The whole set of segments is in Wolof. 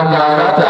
America.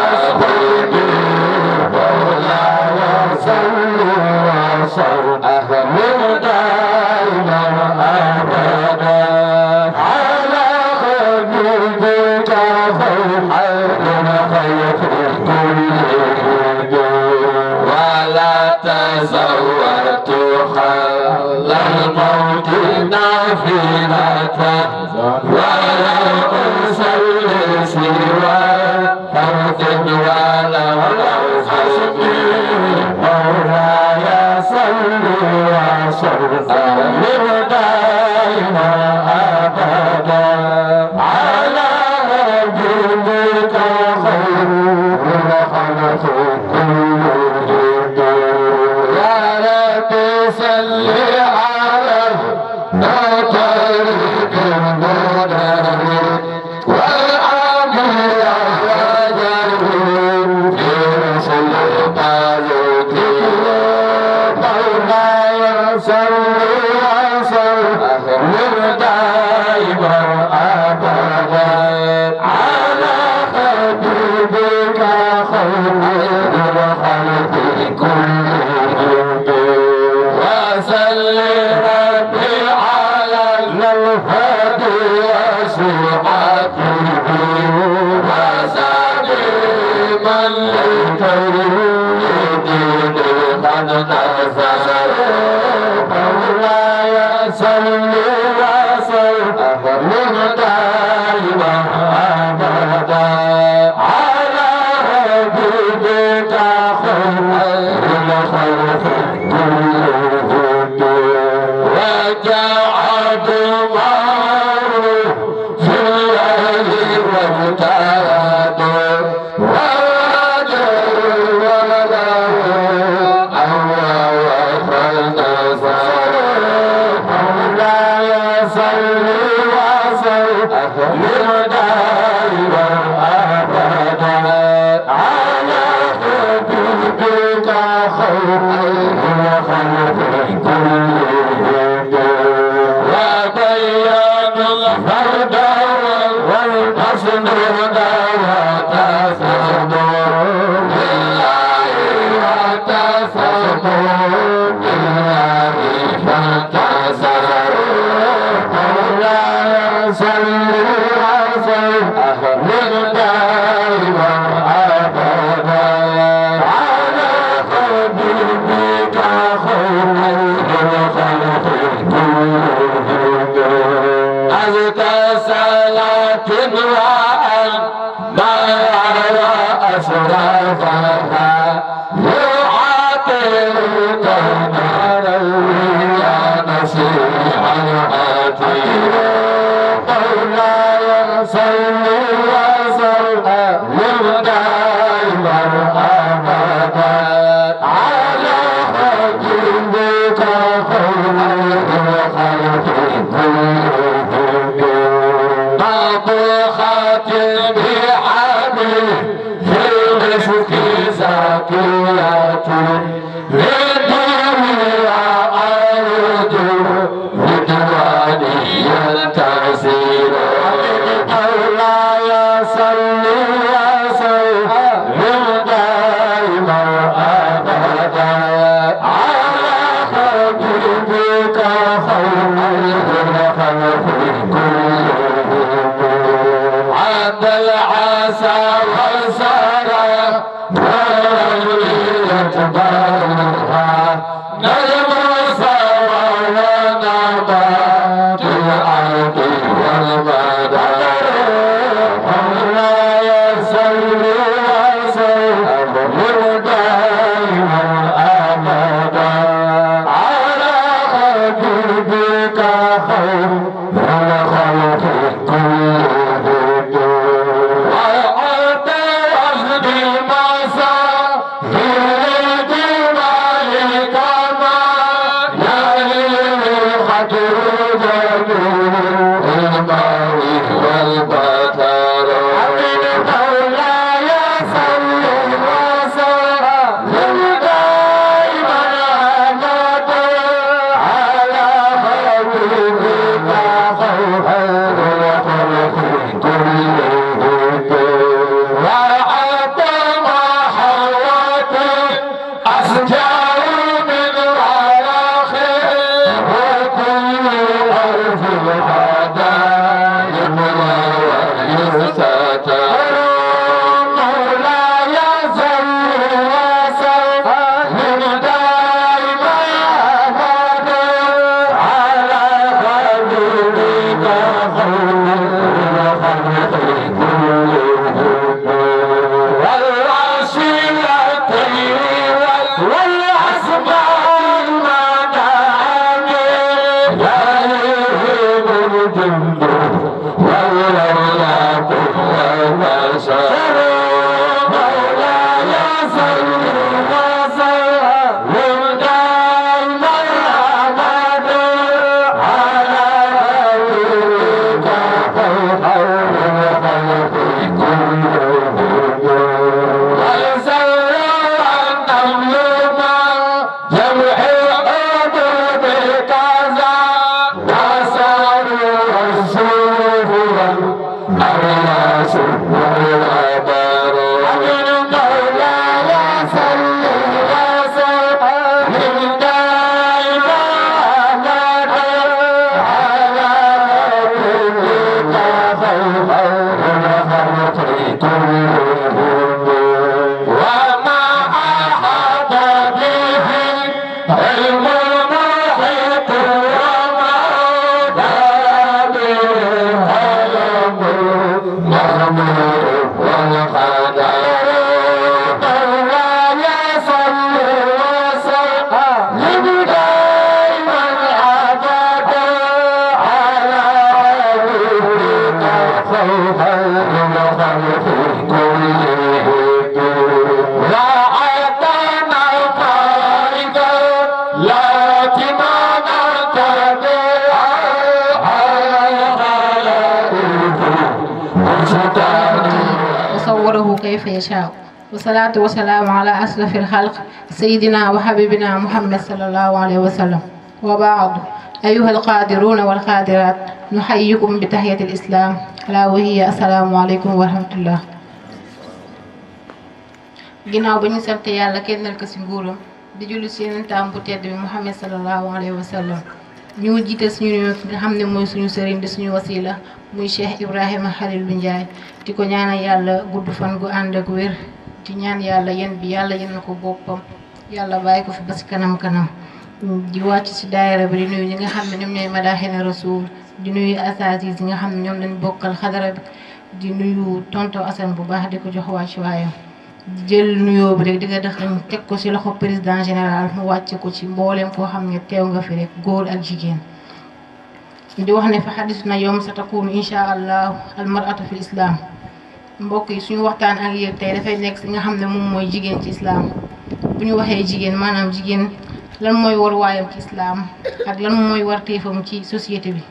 وصوره كيف يشاء والصلاة والسلام على أشرف الخلق سيدنا وحبيبنا محمد صلى الله عليه وسلم وبعد أيها القادرون والقادرات نحييكم بتحية الإسلام ألا وهي السلام عليكم ورحمة الله. ginnaaw ba ñu sant yàlla kennal ko ci nguuram di julli ci yonentam bu tedd bi Muhammad sallallahu alayhi wa sallam ñu ngi jiite suñu nga xam ne mooy suñu sëriñ di suñu wasila muy Cheikh Ibrahima Khalil bi Ndiaye di ko ñaanal yàlla gudd fan gu ànd ak wér di ñaan yàlla yéen bi yàlla yéen na ko boppam yàlla bàyyi ko fi ba ci kanam di wàcc ci daayira bi di nuyu ñi nga xam ne ñoom ñooy madaaxina rasul di nuyu asatis yi nga xam ne ñoom lañ bokkal xadara bi di nuyu tonto Assane bu baax di ko jox wàcc waayam jël nuyoo bi rek di nga dexañ teg ko ci loxo président général mu wàcc ko ci mbooleem koo xam ne teew nga fi rek góor ak jigéen di wax ne fa xadis na yom sa takunu insha allah al mar'atu fi islam mbokk yi suñu waxtaan ak yéen tey dafay nekk ci nga xam ne moom mooy jigéen ci islam bu ñu waxee jigéen maanaam jigéen lan mooy war waayam ci islam ak lan mooy warteefam ci société bi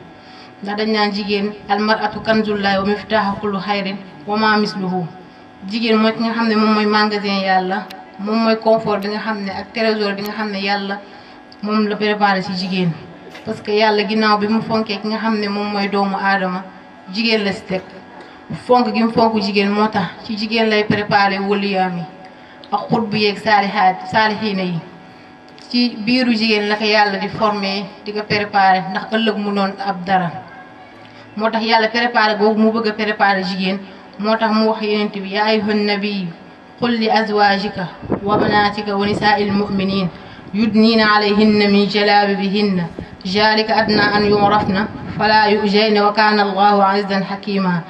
ndax dañ naan jigéen al mar'atu kanzullahi wa miftaahu kullu xayrin wa ma misluhu jigéen mooy ki nga xam ne moom mooy magasin yàlla moom mooy confort bi nga xam ne ak trésor bi nga xam ne yàlla moom la préparé ci jigéen parce que yàlla ginnaaw bi mu fonkee ki nga xam ne moom mooy doomu aadama jigéen la ci teg fonk gi mu fonk jigéen moo tax ci jigéen lay préparé waliyaam yi ak xutbu yeeg saalihiina yi ci biiru jigéen la ko yàlla di formé di ko préparé ndax ëllëg mu doon ab dara moo tax yàlla préparé googu mu bëgg a préparé jigéen moo tax mu wax yonent bi yaa ayyuhan nabiy qul li azwaajika wa banaatika wa nisaa'il mu'miniin yudniina alayhinna min jalaabibihinna zaalika adnaa an yu'rafna falaa yu'zayna wa kaana allahu azizan hakiima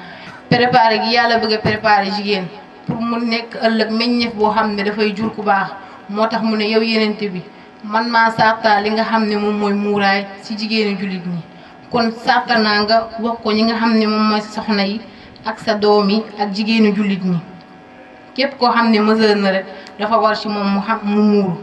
préparé gi yàlla bëgg a préparé jigéen pour mu nekk ëllëg meññeef boo xam ne dafay jur ku baax moo tax mu ne yow yonent bi man maa sarta li nga xam ne moom mooy muuraay ci jigéenu jullit ñi kon sarta naa nga wax ko ñi nga xam ne moom mooy soxna yi ak sa doom yi ak jigéenu jullit ñi képp koo xam ne mesure na rek dafa war ci moom mu muuru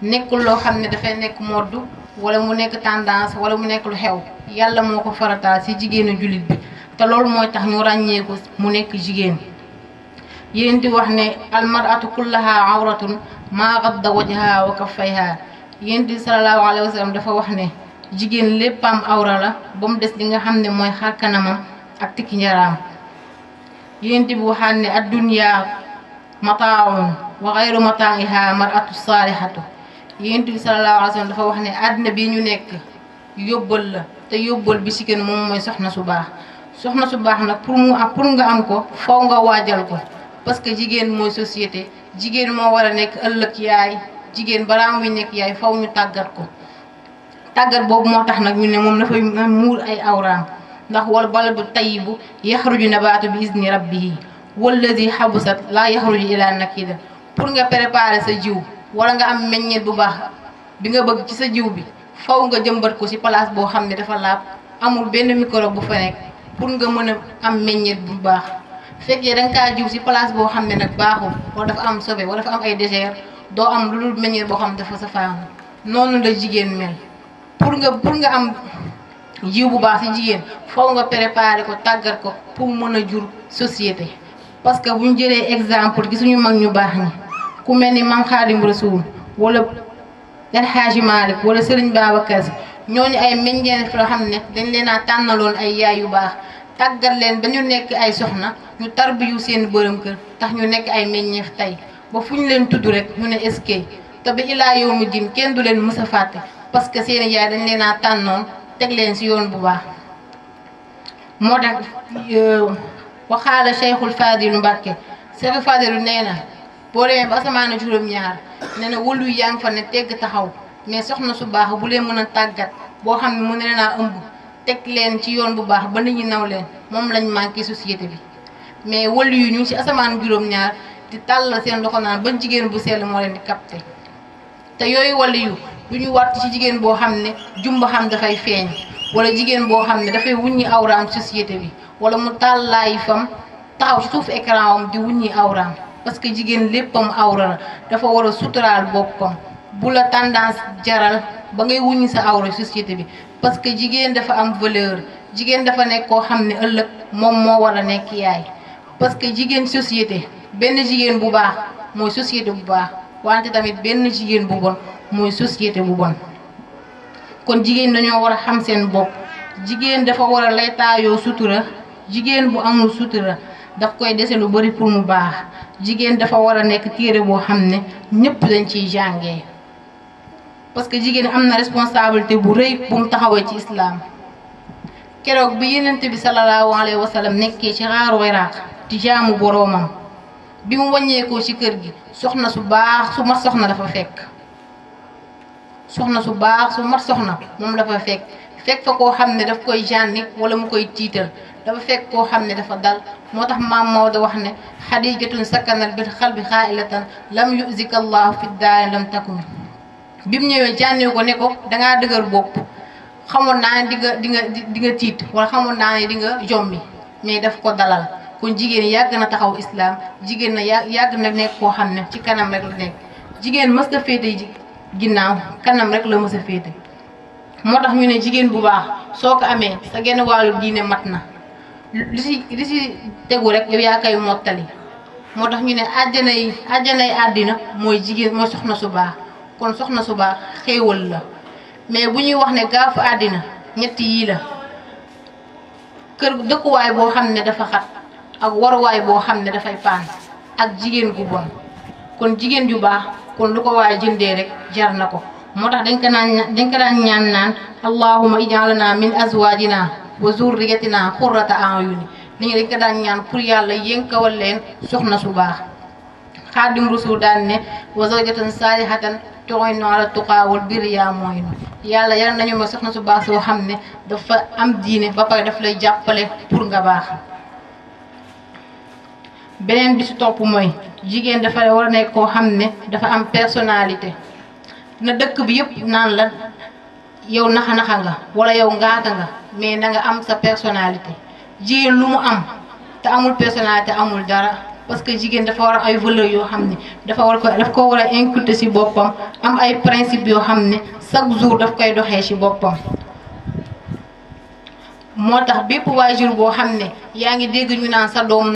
nekkul loo xam ne dafay nekk modd wala mu nekk tendance wala mu nekk lu xew yàlla moo ko farataal ci jigéenu jullit bi te loolu mooy tax ñu ràññee ko mu nekk jigéen yéen di wax ne almaratu kullaha awratun maa gadda wajhaha wa kaffayha yéen di sallallahu alayhi wa sallam dafa wax ne jigéen léppam awra la ba mu des li nga xam ne mooy xar kanamam ak tikki njaraam yéen bi waxaat ne addunya mataaun wa xayru mataa'iha mar'atu saalihatu yéen bi sallallahu alayhi wa sallam dafa wax ne àddina bi ñu nekk yóbbal la te yóbbal bi ci gën moom mooy soxna su baax nag pour nga am ko faw nga waajal ko parce que jigéen mooy société jigéen moo war a nekk ëllëg yaay jigéen balaa muy nekk yaay faw ñu tàggat ko tàggat boobu moo tax nag ñu ne moom dafay muur ay awraam ndax wal baladu tayyibu yaxruju nabaatu bi izni rabbihi wallazi xabusat laa yaxruju ila nakida pour nga préparer sa jiw wala nga am meññeet bu baax bi nga bëgg ci sa jiw bi faw nga jëmbat ko ci place boo xam ne dafa laab amul benn microbe bu fa nekk pour nga mën a am meññeet bu baax fekkee da nga kaa jiw ci place boo xam ne nag baaxul wala dafa am sobe wala dafa am ay désert doo am lu dul meññeet boo xam ne dafa safaanu noonu la jigéen mel pour nga am jiw bu baax ci jigéen faw nga préparer ko tàggat ko pour mën a jur société parce que bu ñu jëlee exemple gi suñu mag ñu baax ñi ku mel ni Maam Xaadim Rasuul wala El Hadji Malick wala Serigne Babacar Sy ñooñu ay meññeef la xam ne dañ leen a tànnaloon ay yaay yu baax tàggat leen ba ñu nekk ay soxna ñu tarbiyu seen bërëm kër tax ñu nekk ay meññeef tey ba fu ñu leen tudd rek ñu ne eskay te ba ilaa yawmi diin kenn du leen mës a fàtte parce que seen yaay dañ leen a tànnoon teg leen ci yoon bu baax moo tax waxaala Cheikhul Fadilu Mbàkke Cheikhul Fadilu nee na boo demee ba asamaan juróom-ñaar nee na wëlu yaa ngi fa ne tegg taxaw mais soxna su baax bu leen mën a tàggat boo xam ne mën na leen a ëmb teg leen ci yoon bu baax ba nit ñi naw leen moom lañ manqué société bi mais wëlu yu ñu ngi ci asamaan juróom-ñaar di tàllal seen loxo naan ba jigéen bu sell moo leen di capté te yooyu wëlu yu du ñu wàtt ci jigéen boo xam ne jumba xam dafay feeñ wala jigéen boo xam ne dafay wuññi awraam société bi wala mu tàllaay fam taxaw ci suuf écran am di wuññi awraam parce que jigéen léppam awra la dafa war a suturaal boppam bu la tendance jaral ba ngay wuññi sa awra société bi parce que jigéen dafa am valeur jigéen dafa nekk koo xam ne ëllëg moom moo war a nekk yaay parce que jigéen société benn jigéen bu baax mooy société bu baax wante tamit benn jigéen bu bon mooy société bu bon. kon jigéen dañoo war a xam seen bopp jigéen dafa war a laytaayoo sutura jigéen bu amul sutura daf koy dese lu bari pour mu baax jigéen dafa war a nekk téere boo xam ne ñëpp dañ ciy jàngee parce que jigéen am na responsabilité bu rëy bu mu taxawee ci islam. keroog bi Yonent bi sallallahu alayhi wa sallam nekkee ci xaaru Iraq di jaamu boroomam bi mu wàññeekoo ci kër gi soxna su baax su mat soxna dafa fekk soxna su baax su mat soxna moom dafa fekk fa koo xam ne daf koy jànni wala mu koy tiital dafa fekk koo xam ne dafa dal moo tax maam Maodo wax ne xadijatun sakkanal bil xalbi xaailatan lam yuzika allahu fi daari lam takun bi mu ñëwee jànni ko ne ko dangaa dëgër bopp xamoon naa ne di nga tiit wala xamoon naa ne di nga jommi mais daf ko dalal kon jigéen yàgg na taxaw islam jigéen na yàgg na nekk koo xam ne ci kanam rek la nekk jigéen mës a féete ginnaaw kanam rek la mës a féete moo tax ñu ne jigéen bu baax soo ko amee sa genn wàllu diine mat na li si tegu rek yow yaa koy mottali moo tax ñu ne àjjanay àddina mooy jigéen mooy soxna su baax kon soxna su baax xéewal la mais bu ñuy wax ne gaafu àddina ñett yii la kër dëkkuwaay boo xam ne dafa xat ak waruwaay boo xam ne dafay paan ak jigéen gu bon kon jigéen ju baax kon lu ko waay jëndee rek jar na ko moo tax dañ ko daan ñaan naan allahumma ij'alna min azwajina wa zurriyatina qurrata a'yun dañ ko daan ñaan pour yàlla yënkawal leen soxna su baax xaadim rasul daan ne wa zawjatan salihatan tu'inu ala tuqa wal birri yaa mooy yàlla yal nañu ma soxna su baax soo xam ne dafa am diine ba pare daf lay jàppale pour nga baax. beneen bi si topp mooy jigéen dafa war a nekk koo xam ne dafa am personnalité na dëkk bi yëpp naan la yow naxa nga wala yow ngaaka nga mais na nga am sa personnalité jigéen lu mu am te amul personnalité amul dara. parce que jigéen dafa war a ay valeurs yoo xam ne daf ko war a inculquer ci boppam am ay principes yoo xam ne chaque jour daf koy doxee ci boppam. moo tax bépp waajur boo xam ne yaa ngi dégg ñu naan sa doom